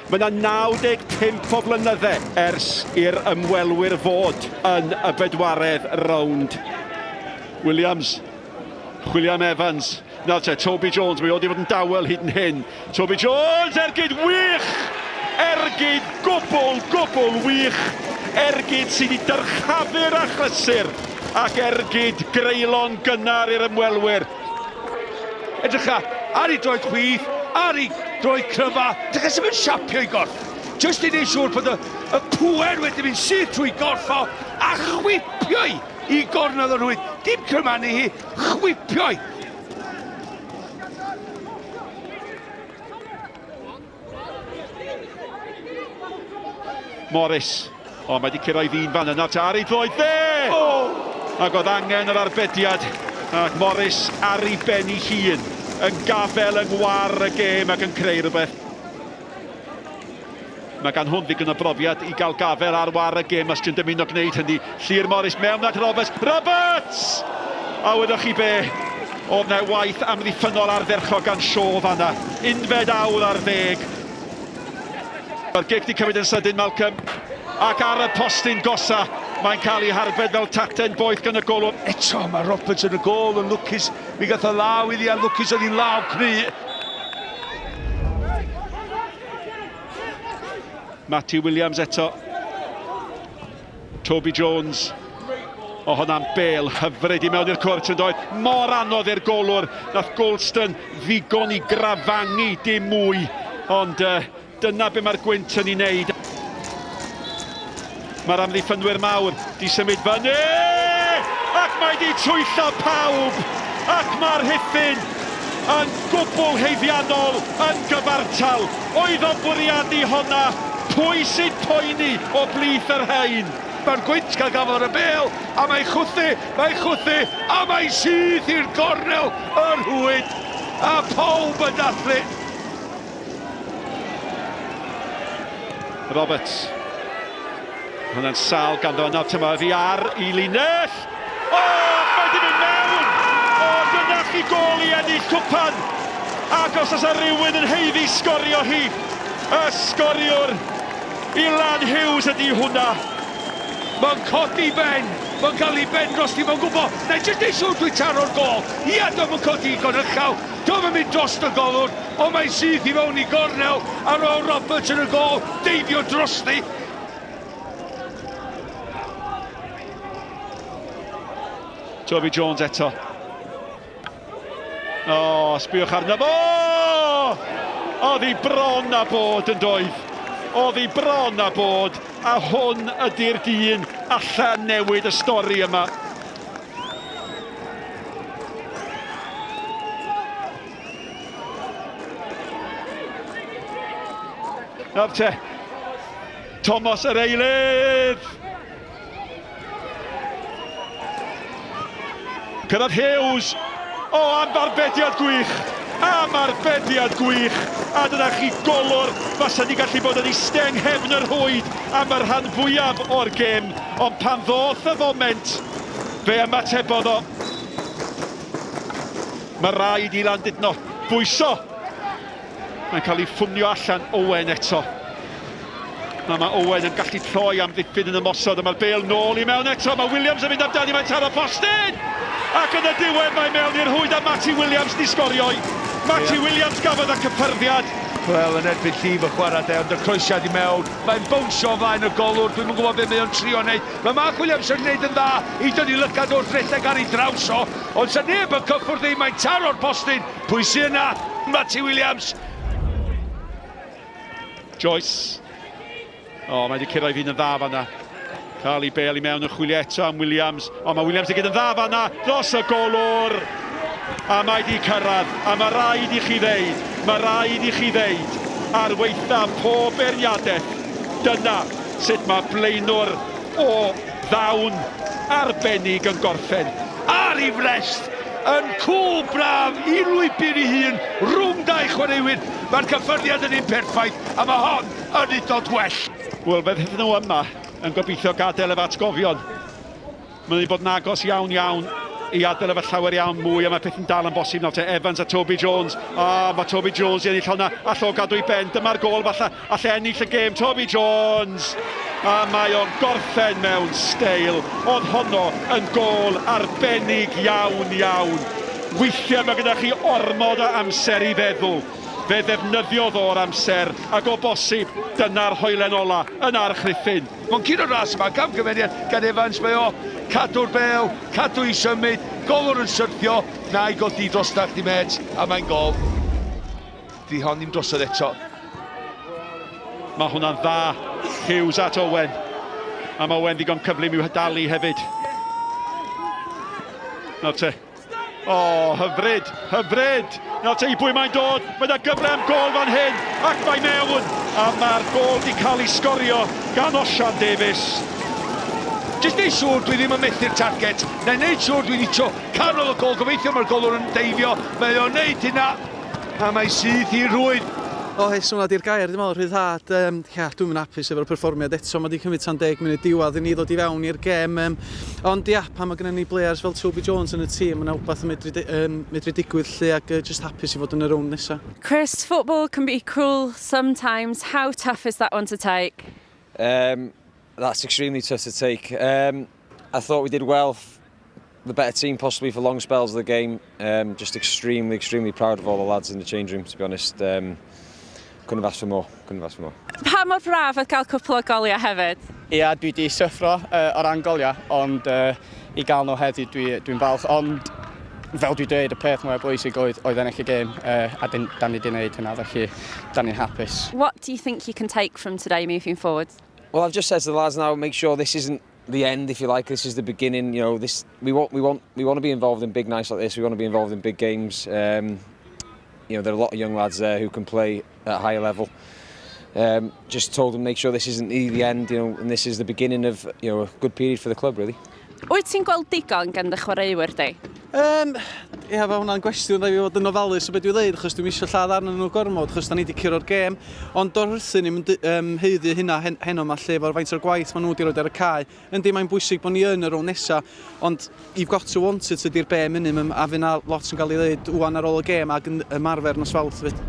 Mae yna 95 o flynydde ers i'r ymwelwyr fod yn y bedwaredd rownd. Williams, William Evans, nawr te, Toby Jones, mae o wedi bod yn dawel hyd yn hyn. Toby Jones, ergyd wych! Ergyd gwbl, gwbl wych! Ergyd sydd wedi dyrchafu'r achlysur ac ergyd greulon gynnar i'r ymwelwyr. Edrycha, ar ei droed chwith, ar ei droed cryfa, edrycha sut mae'n siapio ei gorff. Jyst i wneud siŵr bod y, y pŵer wedi mynd syth trwy gorff o, a chwipio i i gornel y rhwyd. Dim crymanu hi, chwipio i. Morris. O, mae wedi cyrraedd un fan yna, ta ar ei droed dde! Oh! Ac oedd angen yr arbediad. Ac Morris ar ei ben ei hun, yn gafel yng ngwar y gêm ac yn creu rhywbeth. Mae gan hwn ddigon o brofiad i gael gafel ar war y gêm os ti'n dymuno gwneud hynny. Llŷr Morris mewn at Roberts. Roberts! A wyddoch chi be? Oedd na waith amddiffynnol ardderchog gan Shaw fanna. Unfed awr ar ddeg. Mae'r gic di cymryd yn sydyn, Malcolm. Ac ar y postyn gosa, mae'n cael ei harbed fel taten boeth gan y golwr. Eto, mae Roberts yn y gôl yn lwcus. Mi gath o law iddi a lwcus oedd hi'n law cry. Matty Williams eto. Toby Jones. O, hwnna'n bel hyfryd i mewn i'r cwrt yn doedd. Mor anodd i'r golwr. Nath Goldston ddigon i grafangu dim mwy. Ond uh, dyna be mae'r gwynt yn ei wneud. Mae'r amddiffynwyr mawr di symud fyny! Ac mae di twyllo pawb! Ac mae'r Rhuthun yn gwbl haeddiannol yn gyfartal. Oedd o'n bwriadu honna? Pwy sy'n poeni o blith y rhain? Mae'r gwynt cael gafael ar y bêl, a mae'n chwthu, mae'n chwthu, a mae'n syth i'r gornel, y rhwyd, a pawb yn dathlu. Roberts. Hwnna'n sâl ganddo yna. Tyma fi ar i linell. O, mae di mynd mewn! O, dyna chi gôl i ennill cwpan! Ac os oes rhywun yn haeddu sgorio hi, y sgoriwr Ilan Hughes ydy hwnna. Mae'n codi ben, mae'n cael ei ben drosti, mae'n gwybod, na i jyst neud siŵr dwi'n taro'r gôl. Ia, dio'm yn codi digon uchel, dio'm yn mynd dros y golwr, ond mae'n syth i fewn i gornel, ar ôl Roberts yn y gôl, deifio drosti. Toby Jones eto. O, oh, sbiwch arno fo! Oedd hi bron a bod yn doedd. Oedd hi bron a bod, a hwn ydy'r dyn allan newid y stori yma. Nawr te, Thomas yr eilydd! Cyrraedd Hughes! O, am arbediad gwych! Am arbediad gwych! A dyna chi golwr fasa di gallu bod yn eistedd yng nghefn yr rhwyd am y rhan fwyaf o'r gêm, ond pan ddoth y foment, fe ymatebodd o. Mae rhaid i Landudno bwyso. Mae'n cael ei ffunio allan Owen eto. Na, mae Owen yn gallu troi am ddiffyn yn ymosod, a mae'r bêl nôl i mewn eto. Mae Williams yn mynd amdani, mae'n taro postyn! Ac yn y diwedd mae mewn i'r rhwyd a Matty Williams di sgorio. Matty yeah. Williams gafodd y cyffyrddiad. Wel, yn erbyn llif y chwarae de, ond y croesiad i mewn. Mae'n bownsio o flaen y golwr, dwi'm yn gwybod beth mae o'n trio wneud. Mae Mark Williams yn gwneud yn dda i dynnu lygad wrth redeg ar ei draws o, ond sa neb yn cyffwrdd ei, mae'n taro'r postyn. Pwy sy yna? Matty Williams. Joyce. O, oh, mae wedi cyrraedd un yn dda fanna. Cael ei bel i mewn yn chwilio eto am Williams. O, mae Williams i gyd yn dda fanna. Dros y golwr. A mae wedi cyrraedd. A mae rhaid i chi ddeud, mae rhaid i chi ddeud, ar weitha pob beirniadaeth, dyna sut mae blaenwr o ddawn arbennig yn gorffen. Ar ei frest, yn cŵl braf i lwybr ei hun rhwng dau chwaraewyr. Mae'r cyffyrddiad yn un perffaith a mae hon yn hyd gwell. Wel, fe fydden nhw yma yn gobeithio gadael efo atgofion. Mae'n wedi bod yn agos iawn iawn. I adael efo llawer iawn mwy, a mae peth yn dal yn bosib nawr te. Evans a Toby Jones. A mae Toby Jones i ennill honna, a llo gadw i ben. Dyma'r gol falle, alle ennill y gêm. Toby Jones! A mae o'n gorffen mewn steil. Oedd honno yn gol arbennig iawn, iawn. Weithiau mae gyda chi ormod o amser i feddwl. Fe ddefnyddiodd o'r amser, ac o bosib, dyna'r hoelen ola yn arch Rhuthun. Mae'n curo'r ras yma, camgymeriad gan Evans, mae o cadw'r bel, cadw i symud, golwr yn syrthio, na i godi drostach di met, a mae'n gol. Di hon ddim drosodd eto. Mae hwnna'n dda. Hughes at Owen. A mae Owen ddigon cyflym i'w hydalu hefyd. Nawr te. O, oh, hyfryd, hyfryd! Nawr te, i bwy mae'n dod? Mae yna gyfle am gol fan hyn, ac mae mewn! A mae'r gol di cael ei sgorio gan Osian Davies. Jyst neud siŵr dwi ddim yn methu'r target. Na i neud siŵr dwi'n hitio canol y gol. Gobeithio mae'r golwr yn deifio. Mae o'n neud hynna. A mae syth i'r rhwyd. Oes, hwnna di'r gair, dwi'n meddwl, rhyddhad. Ia, dwi'm yn hapus efo'r perfformiad eto. Mae wedi cymryd tan 10 munud diwedd i ni ddod i fewn i'r gêm. Ond ia, pan mae gennym ni players fel Toby Jones yn y tîm, mae yna wbeth yn medru digwydd lle ac just hapus i fod yn y rownd nesaf. Chris, football can be cruel sometimes. How tough is that one to take? That's extremely tough to take. I thought we did well, the better team possibly for long spells of the game. Just extremely, extremely proud of all the lads in the change room, to be honest. Couldn't have asked for more. Couldn't have asked for more. Pa mor braf oedd cael cwpl o goliau hefyd? Ia, dwi di syffro o ran goliau, ond i gael nhw heddi dwi'n dwi falch. Ond fel dwi dweud, y peth mwyaf bwysig oedd ennill y gêm, a da ni di wneud hynna, felly da ni'n hapus. What do you think you can take from today moving forward? Well, I've just said to the lads now, make sure this isn't the end, if you like. This is the beginning. You know, this we want, we want, we want to be involved in big nights like this. We want to be involved in big games. There are a lot of young lads there who can play at a higher level. Just told them make sure this isn't the end, and this is the beginning of a good period for the club, really. Wyt ti'n gweld digon gan dy chwaraewyr di? Ia, fe hwnna'n gwestiwn rhaid fi fod yn ofalus o beth dwi'n dweud, achos dwi'n eisiau lladd arnyn nhw gormod, achos da ni wedi curo'r gêm. Ond o'r Rhuthun ni'n mynd haeddu hynna heno yma lle efo'r faint o'r gwaith maen nhw wedi rhoi ar y cae. Yndi, mae'n bwysig bod ni yn y rownd nesa, ond you've got to want it ydy'r bare minimum, a fydd na lot yn cael ei dweud wwan ar ôl y gêm ac yn ymarfer nos Fawrth fyd.